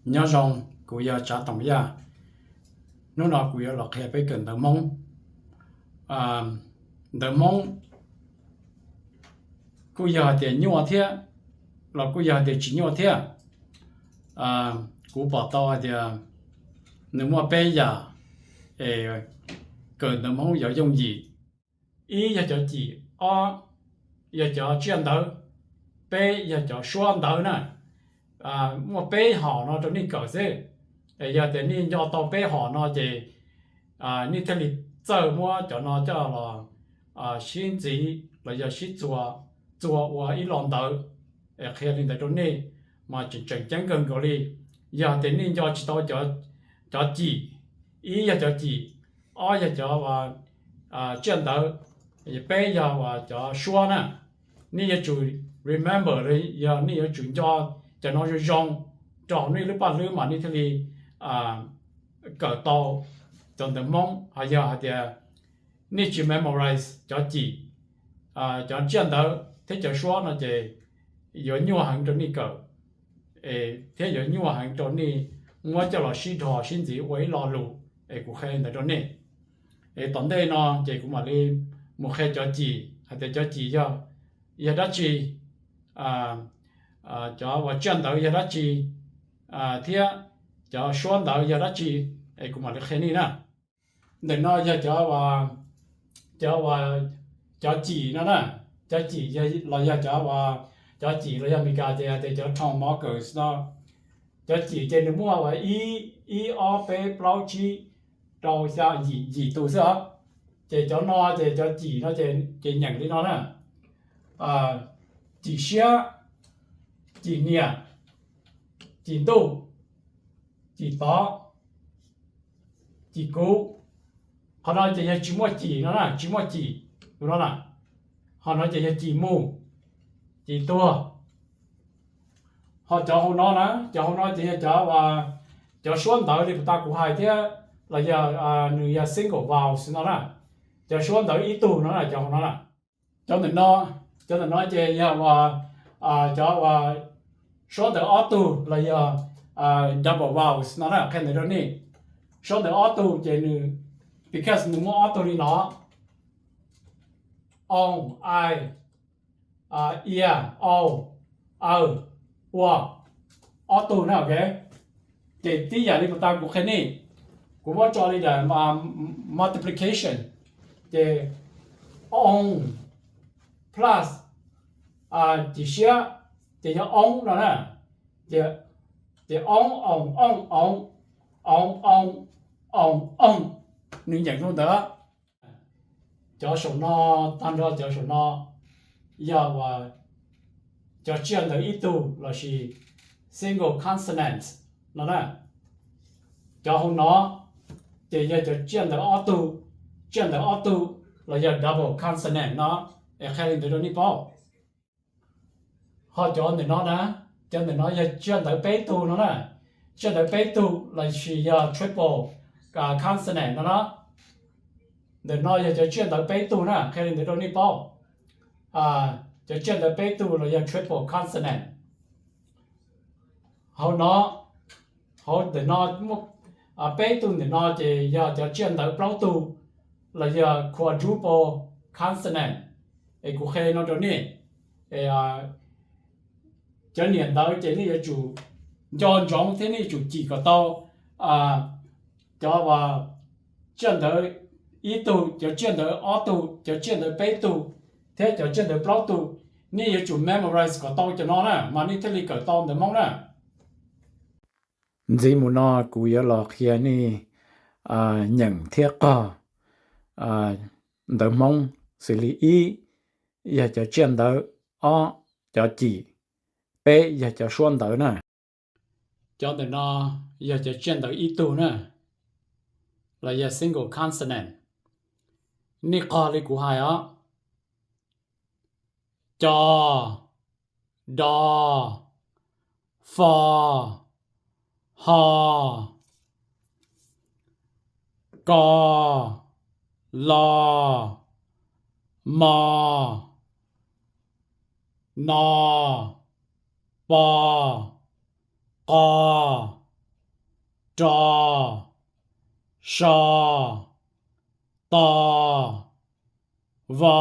Nyob zoo, kuv yog Tsav Toom Yaj. Hnub no kuv yuav los qhia peb kawm ntawv Hmoob. Ntawv Hmoob kuj yog hais tias nyuaj thiab, los kuj yog hais tias tsis nyuaj thiab. Kuv pom tau hais tias nws muaj peb yam es kawm ntawv Hmoob yuav yooj yim. Ib yog cov cim, ob yog cov tsiaj ntawv, peb yog cov suab ntawv na. Muaj peb hom no rau nej kawm xwb. Es yog tias nej nco tau peb hom no ces nej thiaj li txawj muab cov no coj los sib ntxiv los yog sib txuas, txuas ua ib lo ntawv. Es qhia li ntawd rau nej mas tseem tseem ceeb kawg nkaus li. Yog tias nej nco tsis tau cov cim, ib yog cov cim, ob yog cov tsiaj ntawv, peb yog cov suab na, nej yuav tsum remember, yog nej yuav tsum nco cov no zoo zoo rau nej lub paj hlwb mas nej thiaj li kawm tau cov ntawv Hmoob. Ho yog hais tias nej tsis memorize cov cim, cov tsiaj ntawv thiab cov suab no ces yuav nyuaj heev rau nej kawm, thiab yuav nyuaj heev rau nej muab coj los sib dhos sib ntxiv ua ib lo lus. Es kuv qhia li ntawd rau nej. Es tom ntej no ces kuv mam li mus qhia cov cim, hais tias cov cim yog, yog dab tsi, cov uas tsiaj ntawv yog dab tsi, thiab cov suab ntawv yog dab tsi. Es kuv mam li qhia nej na. Ntawm no yog cov, cov, cov cim no na. Cov cim los yog cov, cov cim los yog Meskas ces hais tias cov town markers no. Cov cim ces nws muaj ua ib, ib ob peb plaub tsib rau xya yim, yim tus xwb os. Ces cov no ces cov cim no ces nyeem li no na: cim siab, cim niam, cim ntuj, cim tod, cim kuv. Qhov no ces yog tsis muaj cim no na, tsis muaj cim tus no na. Ho no ces yog cim mus, cim tuag. Ho cov hauv no na, cov hauv no ces yog cov, cov suab ntawv li puas tas kuv hais thiab, los yog nws yog single vowels no na. Cov suab ntawv ib tug no na, cov hauv no na. Cov ntawm no, cov ntawm no ces yog ua, cov ua suab ntawv ob tug los yog double vowels no na, qhia ntawd rau nej. Suab ntawv ob tug ces nws, because nws muaj ob tug li no: on, i, ia, au, aw, ua, ob tug na, ok. Ces tib yam li puas tas kuv qhia nej, kuv muab tso li daim multiplication, ces on plus cim siab ces yog oob no na. Ces, ces oob, oos, ooj, oov, oov, oos, oos, ooj. Nws nyeem zoo ntawd. Cov saum no, tag nrho cov saum no yog cov tsiaj ntawv ib tug lossis single consonant no na. Cov hauv no ces yog cov tsiaj ntawv ob tug, tsiaj ntawv ob tug los yog double consonant no. Es qhia li ntawd rau nej paub. Ho cov ntawm no na, cov ntawm no yog tsiaj ntawv peb tug no na. Tsiaj ntawv peb tug lossis yog triple consonant no na. Ntawm no yog cov tsiaj ntawv peb tug na, qhia li ntawd rau nej paub. Cov tsiaj ntawv peb tug los yog triple consonant. Hauv no, hauv ntawm no, peb tug ntawm no ces yog cov tsiaj ntawv plaub tug los yog quadruple consonant. Es kuv qhia no rau nej. Cov niam ntawv ces nej yuav tsum nco ntsoov thiab nej yuav tsum cim kom tau cov tsiaj ntawv ib tug, cov tsiaj ntawv ob tug, cov tsiaj ntawv peb tug, thiab cov tsiaj ntawv plaub tug. Nej yuav tsum memorize kom tau cov no na mas nej thiaj li kawm tau ntawv Hmoob na. Ntxiv mus no kuv yuav los qhia nej nyeem thiab qog ntawv Hmoob xws li ib yog cov tsiaj ntawv, ob cov cim, peb yog cov suab ntawv na. Cov ntawm no yog cov tsiaj ntawv ib tug na, los yog single consonant. Nej qog li kuv hais os: co, do, fo, ho, ko, lo, mo, no, po, qo, ro, so, to, vo,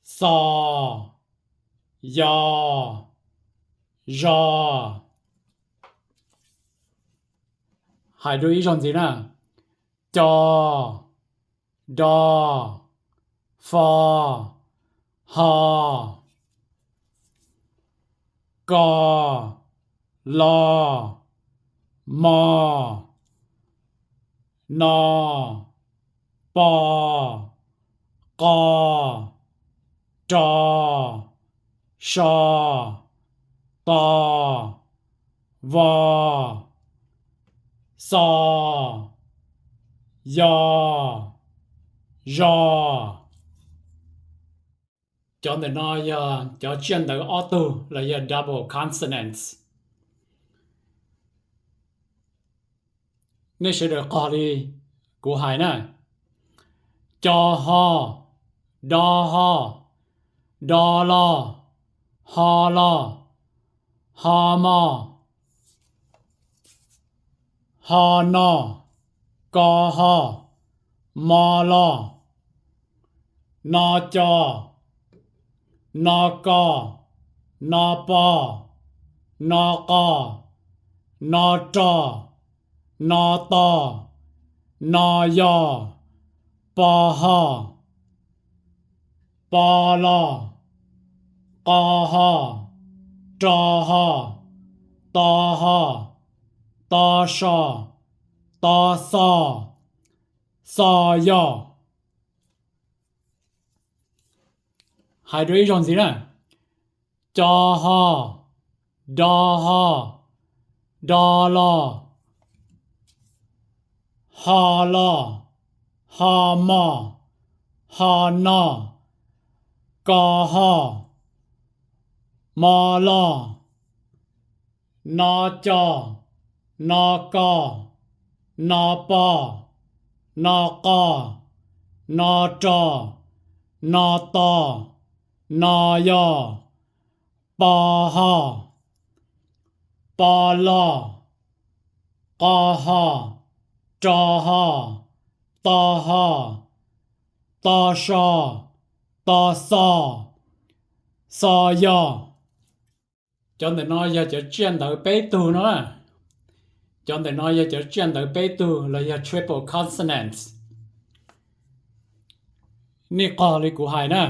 xo, yo, zo. Hais dua ib zaug ntxiv na: co, do, fo, ho, ko, lo, mo, no, po, qo, ro, so, to, vo, xo, yo, zo. Cov ntawm no yog cov tsiaj ntawv ob tug los yog double consonants. Nej sawv daws qog li kuv hais na: co ho, do ho, do lo, ho lo, ho mo, ho no, ko ho, mo lo, no co, no ko, no po, no qo, no ro, no to, no yo, po ho, po lo, qo ho, ro ho, to ho, to so, to xo, xo yo. Hais dua ib zaug ntxiv na: co ho, do ho, do lo, ho lo, ho mo, ho no, ko ho, mo lo, no co, no ko, no po, no qo, no ro, no to, no yo, po ho, po lo, qo ho, ro ho, to ho, to so, to xo, xo yo. Cov ntawm no yog cov tsiaj ntawv peb tug no. Cov ntawm no yog cov tsiaj ntawv peb tug los yog triple consonants. Nej qog li kuv hais na: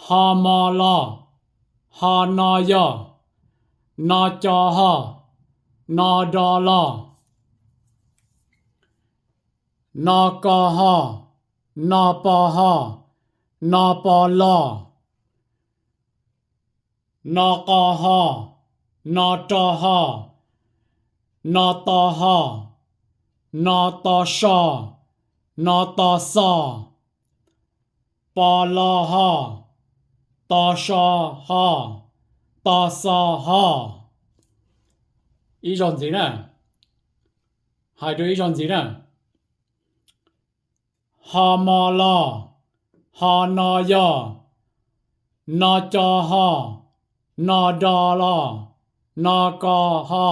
ho mo lo, ho no yo, no co ho, no do lo, no ko ho, no po ho, no po lo, no qo ho, no ro ho, no to ho, no to so, no to xo, po lo ho, to so ho, to xo ho. Ib zaug ntxiv na, hais dua ib zaug ntxiv na: ho mo lo, ho no yo, no co ho, no do lo, no ko ho,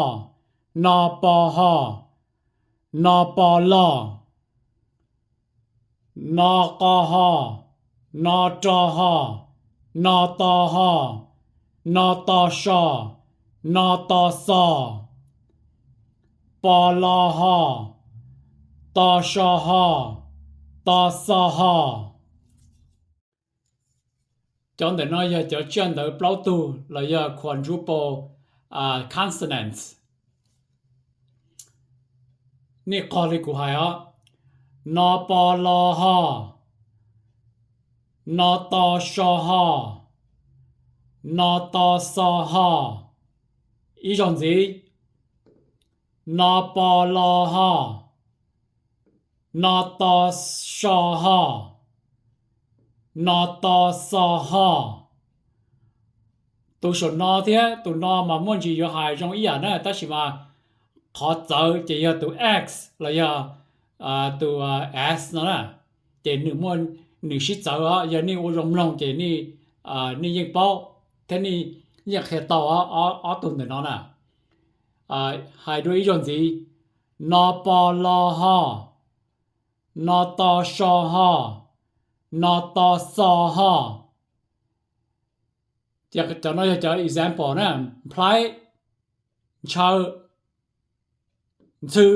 no po ho, no po lo, no qo ho, no ro ho, no to ho, no to so, no to xo, po lo ho, to so ho, to xo ho. Cov ntawm no yog cov tsiaj ntawv plaub tug los yog quadruple consonants. Nej qog li kuv hais os: no po lo ho, no to so ho, no to xo ho. Ib zaug ntxiv: no po lo ho, no to so ho, no to xo ho. Tus saum no thiab tus no mas muaj ntsis yuav hais zoo ib yam na, tab sis mas qhov txawv ces yog tus x los yog tus s no na, ces nws muaj, nws sib txawv os. Yog nej ua zoo mloog ces nej yeej paub thiab nej yeej qhia tau ob tug ntawm no na. Hais dua ib zaug ntxiv: no po lo ho, no to so ho, no to xo ho. Ces cov no yog cov example na: nplhaib, ntshaw, ntxhw.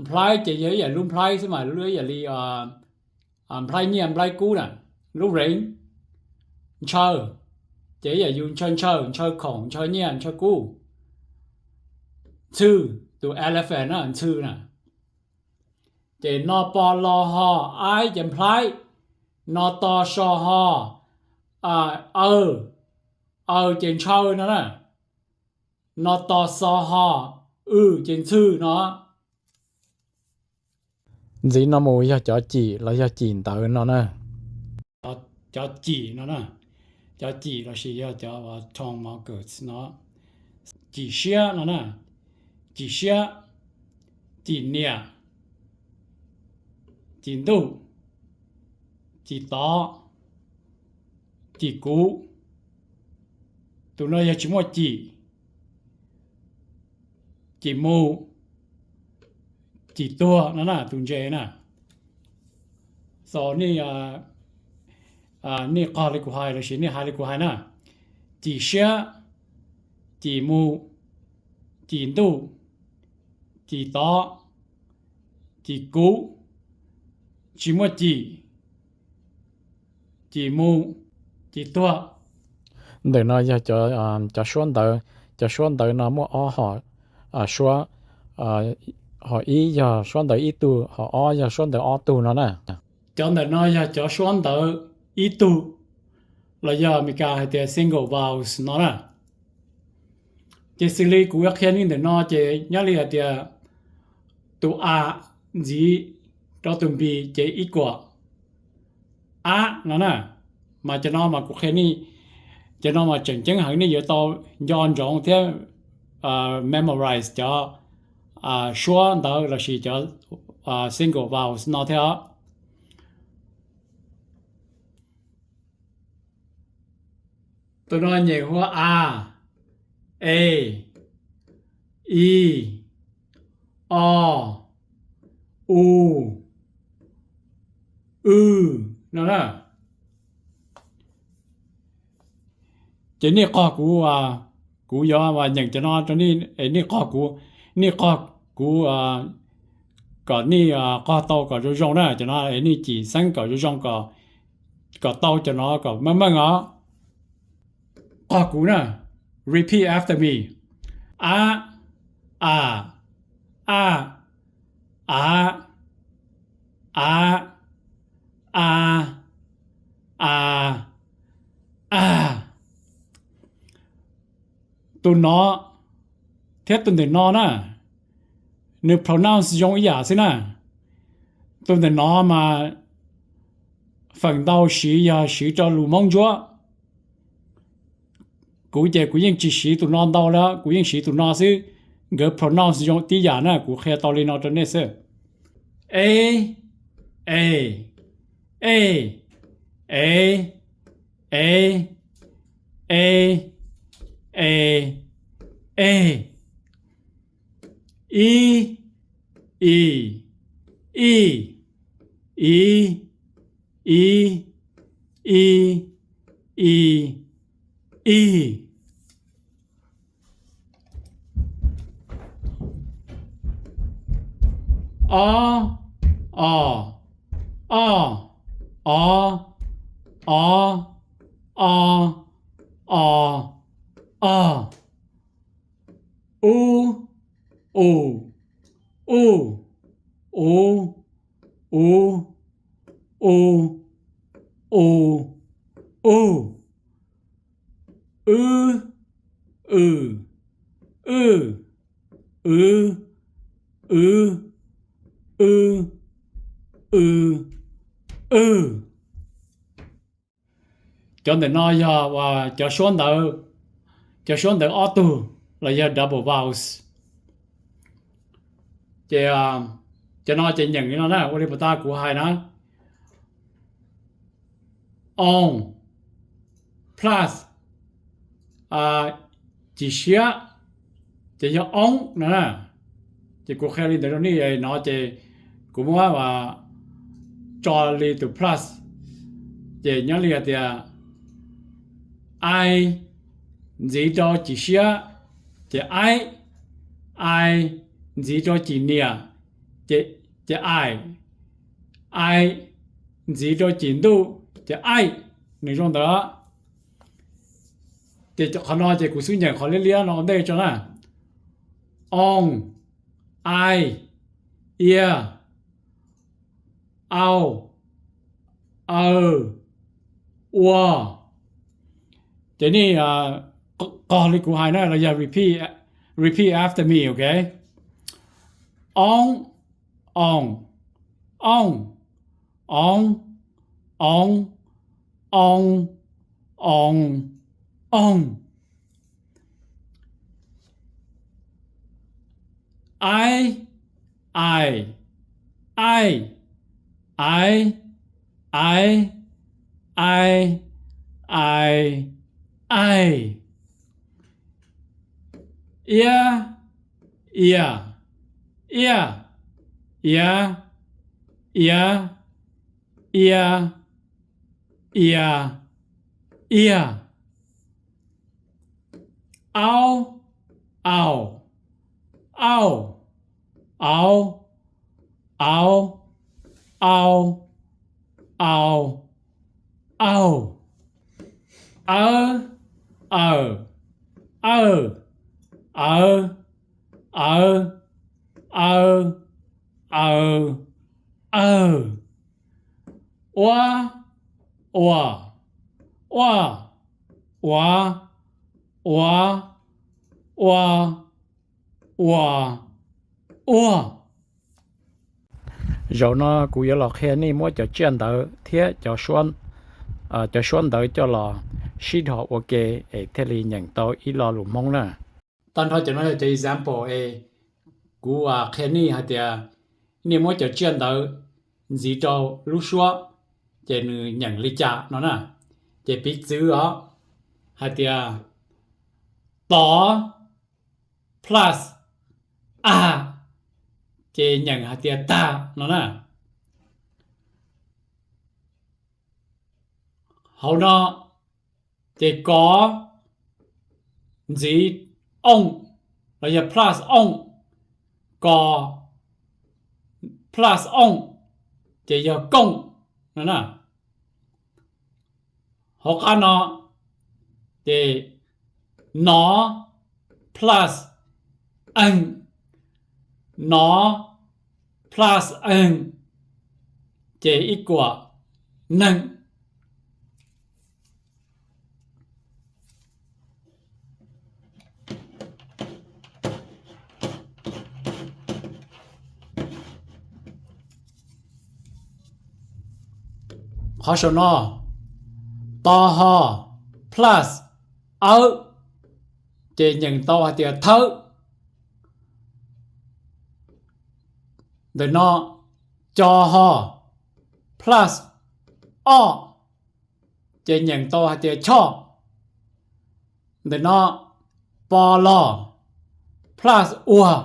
Nplhaib ces yog ib yam lub nplhaib xwb mas, lub ib yam li nplhaib nyiaj nplhaib kub na, lub range. Ntshaw ces ib yam yus ntshaw ntshaw, ntshaw khoom, ntshaw nyiaj, ntshaw kub. Ntxhw, tus elephant na, ntxhw na. Ces no po lo ho, aib ces nplhaib, no to so ho, aw, aw ces ntshaw no na, no to xo ho, w ces ntxhw no. Ntxiv no mus yog cov cim los yog cim ntawv no na. Cov cim no na, cov cim lossis yog cov tone markers no. Cim siab no na, cim siab, cim niam, cim ntuj, cim tod, cim kuv. Tus no yog tsis muaj cim, cim mus, cim tuag no na, tus ntses na. Xaus nej, nej qog li kuv hais lossis nej hais li kuv hais na: cim siab, cim mus, cim ntuj, cim tod, cim kuv, tsis muaj cim, cim mus, cim tuag. Ntawm no yog cov suab ntawv, cov suab ntawv no muaj ob hom suab, hom ib yog suab ntawv ib tug, hom ob yog suab ntawv ob tug no na. Cov ntawm no yog cov suab ntawv ib tug, los yog Amelikas hais tias single vowels no na. Ces xws li kuv yuav qhia nej ntawm no ces nyob li hais tias tus a ntxiv rau tus b ces ib kuam ab no na. Mas cov no mas kuv qhia nej, cov no mas tseem ceeb heev, nej yuav tau nco ntsoov thiab memorize cov suab ntawv lossis cov single vowels no thiab os. Tus no nyeem hu ua a, e, i, o, u, w no na. Ces nej qog kuv, kuv yuav nyeem cov no rau nej, nej qog kuv, nej qog kuv kom nej qog tau kom zoo zoo na. Cov no nej cim xeeb kom zoo zoo, kom tau cov no kom meej meej os. Qog kuv na. Repeat after me. A, a, a, a, a, a, a, a. Tus no thiab tus ntawm no na, nws pronounce zoo ib yam xwb na. Tus ntawm no mas feem ntau siv yog siv rau lus Hmoob Ntsuab. Kuv ces kuv yeej tsis siv tus no ntau li, kuv yeej siv tus no xwb. Nkawd pronounce zoo tib yam na, kuv qhia tau li no rau nej xwb. E, e, e, e, e, e, e, e. I, i, i, i, i, i, i, i. O, o, o, o, o, o, o, o. U, u, u, u, u, u, u, u. W, w, w, w, w, w, w. Cov ntawm no yog cov suab ntawv, cov suab ntawv ob tug los yog double vowels. Ces cov no ces nyeem li no na, ua li puas tas kuv hais na. On, plus, cim siab, ces yog oob no na. Ces kuv qhia li ntawd rau nej no ces kuv muab tso li tus plus, ces nyob li hais tias I ntxiv rau cim siab, ces aib, I ntxiv rau cim niam, ces aim, I ntxiv rau cim ntuj, ces aim. Nws zoo ntawd. Ces qhov no ces kuv xub nyeem qhov liab liab no ua ntej tso na. Oon, ai, ia, au, aw, ua. Ces nej qog li kuv hais na los yog repeat, repeat after me, ok? Oon, oon, oon, oon, oon, oon, oon, oon. Ai, ai, ai, ai, ai, ai, ai, ai. Ia, ia, ia, ia, ia, ia, ia, ia. Au, au, au, au, au, au, au, au. Aw, aw, aw, aw, aw, aw, aw, aw. Ua, ua, ua, ua, ua, ua, ua, ua. Zaum no kuv yuav los qhia nej muab cov tsiaj ntawv thiab cov, cov suab ntawv coj los sib dhos ua ke es thiaj li nyeem tau ib lo lus Hmoob na. Tag nrho cov no yog cov example es kuv qhia nej hais tias nej muab cov tsiaj ntawv ntxiv rau lub suab ces nws nyeem li cas no na. Ces piv txwv os, hais tias tod plus a, ces nyeem hais tias tag no na. Hauv no ces kos ntxiv ooj los yog plus ooj, kos plus ooj ces yog kooj no na. Hauv qab no ces nod plus eeg, nod plus eeg ces ib kuam neeg. Qhov saum no, to ho plus awb, ces nyeem tau hais tias thawb. Ntawm no, co ho plus oj, ces nyeem tau hais tias choj. Ntawm no, po lo plus uag,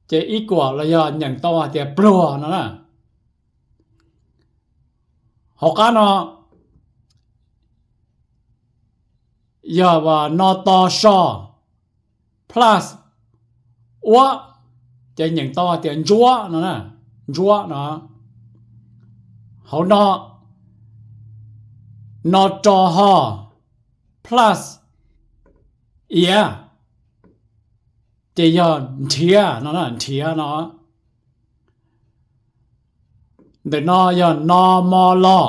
ces ib kuam los yog nyeem tau hais tias pluag no na. Hauv qab no yog no to so plus uab, ces nyeem tau hais tias ntsuab no na, ntsuab no. Hauv no, no ro ho plus iav, ces yog nrhiav no na, nrhiav no. Ntawm no yog no mo lo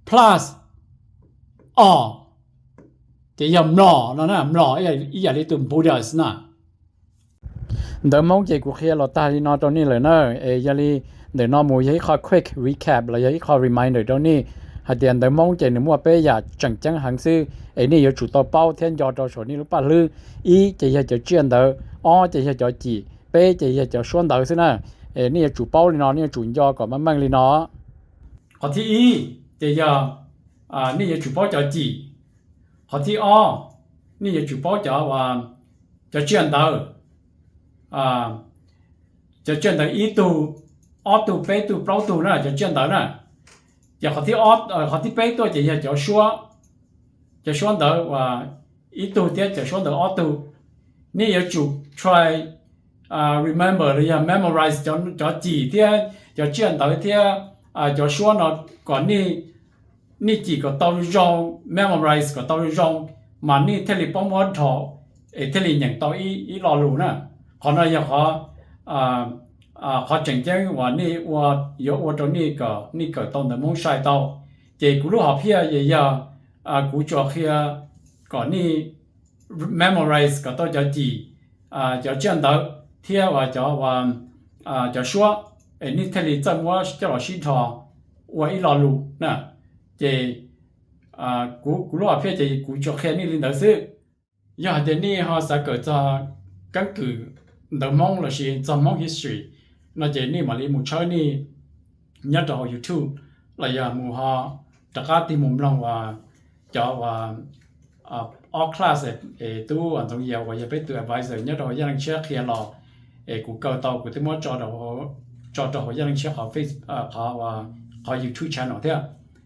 plus os, ces yog mlom no na, mlom ib yam li tus Buddhist na. Ntawv Hmoob ces kuv qhia los tag li no rau nej lawm na. Es yog li ntawm no mus yog ib qho quick recap los yog ib qho reminder rau nej hais tias ntawv Hmoob ces nws muaj peb yam tseem ceeb heev xwb es nej yuav tsum tau paub thiab nco rau saum nej lub paj hlwb. Ib ces yog cov tsiaj ntawv, ob ces yog cov cim, peb ces yog cov suab ntawv xwb na. Es nej yuav tsum paub li no, nej yuav tsum nco kom meej meej li no. Qhov thib ib ces yog nej yuav tsum paub cov cim. Qhov thib ob nej yuav tsum paub cov, cov tsiaj ntawv, cov tsiaj ntawv ib tug, ob tug, peb tug, plaub tug na, cov tsiaj ntawv na. Ces qhov thib, qhov thib peb tuaj ces yog cov suab, cov suab ntawv uas ib tug thiab cov suab ntawv ob tug. Nej yuav tsum try remember los yog memorize cov cim thiab cov tsiaj ntawv thiab cov suab no kom nej, nej cim kom tau zoo, memorize kom tau zoo, mas nej thiaj li paub muab dhos es thiaj li nyeem tau ib lo lus na. Qhov no yog qhov, qhov tseem ceeb uas nej ua, yuav ua rau nej kom nej kawm tau ntawv Hmoob sai tau. Ces kuv lub hom phiaj yog, kuv tsuas qhia kom nej memorize kom tau cov cim, cov tsiaj ntawv thiab uas cov, cov suab, es nej thiaj li txawj muab coj los sib dhos ua ib lo lus na. Ces kuv, kuv lub hom phiaj ces kuv tsuas qhia nej li ntawd xwb. Yog hais tias nej ho xav kawm txog keeb kwm ntawv Hmoob lossis txog Hmoob history no ces nej mam li mus tshawb nej nyob rau hauv YouTube los yog mus ho rov qab tig mus mloog uas cov uas ob class es tub Ntxoov Yias uas yog peb tus advisor nyob rau hauv Yaj Leej Tshiab qhia los, es kuv kaw tau kuv twb muab tso rau hauv Yaj Leej Tshiab qhov Face, qhov, qhov YouTube channel thiab.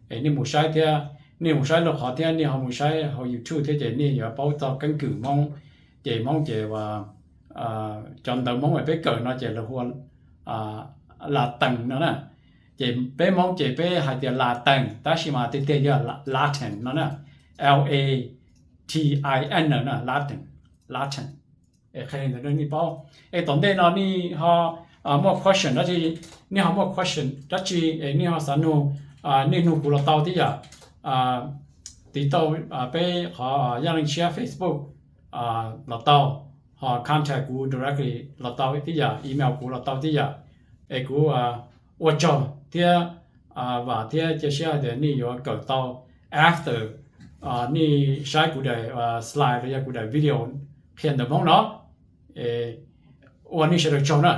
Es nej mus saib thiab, nej mus saib lub qhov thiab nej ho mus saib hauv YouTube thiab ces nej yuav paub txog keeb kwm Hmoob. Ces Hmoob ces uas cov ntawv Hmoob es peb kawm no ces lawv hu ua Latin no na. Ces peb Hmoob ces peb hais tias Latin tab sis mas tiag tiag yog Latin no na, L A T I N na, Latin, Latin. Es qhia li ntawd rau nej paub. Es tom ntej no nej ho muaj question dab tsi, nej ho muaj question dab tsi es nej ho xav nug, nej nug kuv los tau tib yam. Tiv tau peb qhov Yaj Leej Tshiab Facebook los tau, ho contact kuv directly los tau tib yam, email kuv los tau tib yam. Es kuv ua tsaug thiab vam thiab cia siab hais tias nej yuav kawm tau after nej saib kuv daim slide los yog kuv daim video qhia ntawv Hmoob no. Ua nej sawv daws tsaug na.